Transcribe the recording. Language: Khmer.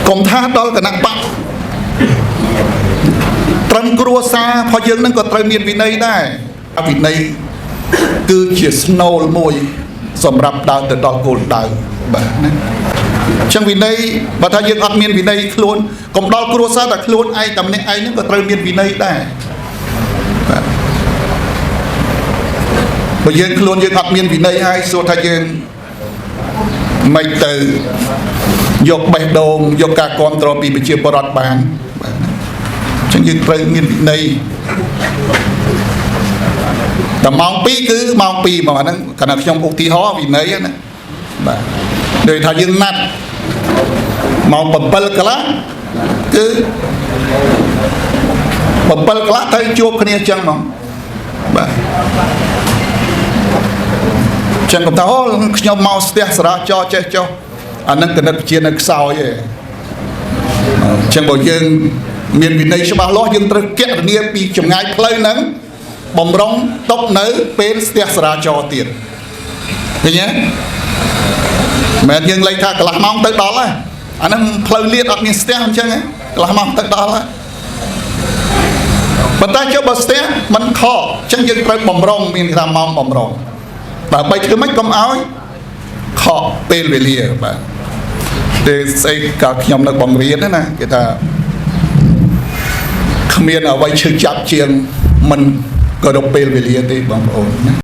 កុំថាដល់គណៈបកត្រឹមគ្រួសារផងយើងនឹងក៏ត្រូវមានវិន័យដែរវិន័យគឺជាស្នូលមួយ សម្រាប់ដើរទៅដល់គោលដៅបាទណាអញ្ចឹងវិន័យបើថាយើងអត់មានវិន័យខ្លួនកុំដល់គ្រួសារតែខ្លួនឯងតែម្នាក់ឯងហ្នឹងក៏ត្រូវមានវិន័យដែរបាទបើយើងខ្លួនយើងអត់មានវិន័យហើយសួរថាយើងមិនទៅយកបេះដូងយកការគ្រប់គ្រងពីប្រជាពលរដ្ឋបានបាទណាអញ្ចឹងយើងត្រូវមានវិន័យតែម៉ោង2គឺម៉ោង2មកអាហ្នឹងកាលណាខ្ញុំឧទាហរណ៍វិន័យណាបាទដូចថាយើងណាត់ម៉ោង7កន្លះគឺ7កន្លះត្រូវជួបគ្នាអញ្ចឹងហ្មងបាទអញ្ចឹងកុំថាអូខ្ញុំមកស្ទះសារាចរចេះចុះអាហ្នឹងគណិតវិទ្យានៅខ្សោយឯងអញ្ចឹងបើយើងមានវិន័យច្បាស់លាស់យើងត្រូវគណនាពីចម្ងាយផ្លូវហ្នឹងបំរុងຕົកនៅពេលស្ទះសារាចរទៀតឃើញទេមិនយើងលេខថាកន្លះម៉ោងទៅដល់ហើយអាហ្នឹងផ្លូវលៀតអត់មានស្ទះអញ្ចឹងហ៎កន្លះម៉ោងទៅដល់ហើយប៉ុន្តែចុះបើស្ទះมันខកអញ្ចឹងយើងត្រូវបំរុងមានគេថាម៉ោងបំរុងដើម្បីធ្វើម៉េចកុំឲ្យខកពេលវេលាបាទទេស្អីកាលខ្ញុំនៅបង្រៀនណាគេថាគ្មានអ្វីឈឺចាប់ជាងមិនគោរពពេលវេលាទេបងប្អូនណា។